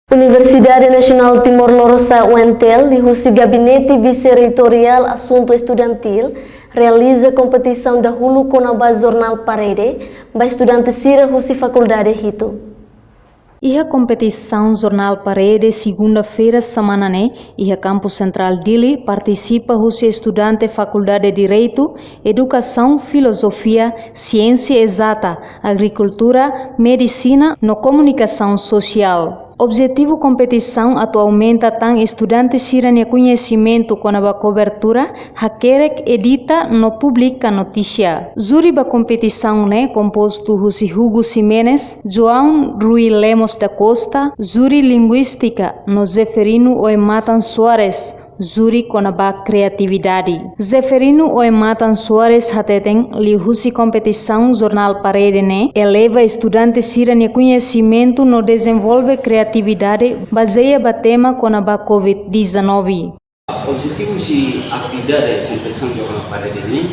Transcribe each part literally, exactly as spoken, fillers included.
Universidade Nasionál Timor Lorosa'e, U N T L, liuhusi Gabinete Vise-Reitoriál Asuntu Estudantíl, realiza kompetisaun dahuluk kona-ba Jornál Parede ba estudante sira husi fakuldade hitu. Iha kompetisaun Jornál Parede, segunda-feira semana ne'e, iha Kampus Sentrál Dili, partisipa husi estudante Fakuldade Direitu, Edukasaun, Filozofia, Siénsia Ezata, Agrikultura, Medisina no Komunikasaun Sosiál. Objetivu kompetisaun atu aumenta tan estudante sira-nia koñesimentu kona-ba kobertura, hakerek, edita no publika notísia. Júri ba kompetisaun ne'e kompostu husi Hugo Ximenes, João Rui Lemos da Costa, júri linguístika, no Zeferino Oematan Soares, júri kona-ba kreatividade. Zeferino Oematan Soares hateten, liuhusi kompetisaun Jornál Parede ne'e eleva estudante sira-nia koñesimentu no dezenvolve kreatividade bazeia ba tema kona-ba covid dezanove. Objetivu husi atividade kompetisaun Jornál Parede ne'e,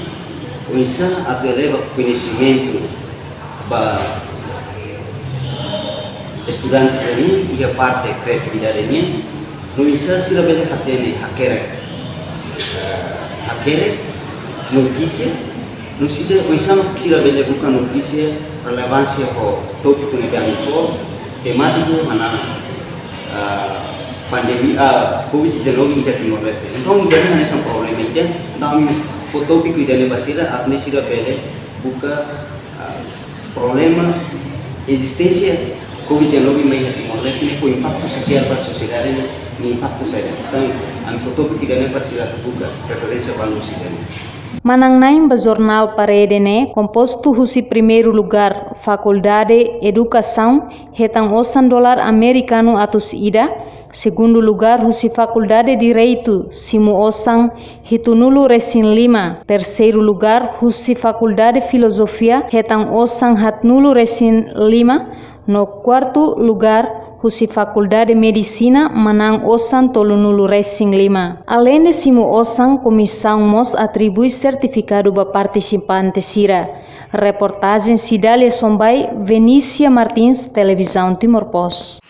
oinsá atu eleva koñesimentu ba estudante sira-nian iha parte kreatividade nian, no oinsá sira bele hatene hakerek, eh, hakerek notísia, no sira, oinsá sira bele buka notísia relevánsia ho tópiku ne'ebé ami fó, temátiku hanesan, ah, pandemia, ah, covid dezanove iha Timor-Leste. Entaun, ida-ne'e hanesan problema ida, entaun ami fó tópiku ida-ne'e ba sira, atu nune'e sira bele buka, ah, problema ezisténsia covid dezanove mai iha Timor-Leste ne'e, ho impaktu sosiál ba sosiedade ne'e, nia impaktu saida. Entaun, ami fó tópiku ida-ne'e para sira atu buka referénsia ba lus ida-ne'e. Manán-na'in ba Jornál Parede ne'e kompostu husi primeiru lugár, Fakuldade Edukasaun, hetan osan dolar amerikanu atus ida, segundu lugár husi Fakuldade Direitu, simu osan hitunulu resin lima, terseiru lugár husi Fakuldade Filozofia, hetan osan haatnulu resin lima, no kuartu lugár husi Fakuldade Medisina, manán osan tolunulu resin lima. Aleinde simu osan, komisaun mós atribui sertifikadu ba partisipante sira. Reportajen Cidália Sombai, Venícia Martins, Televizaun Timor Post.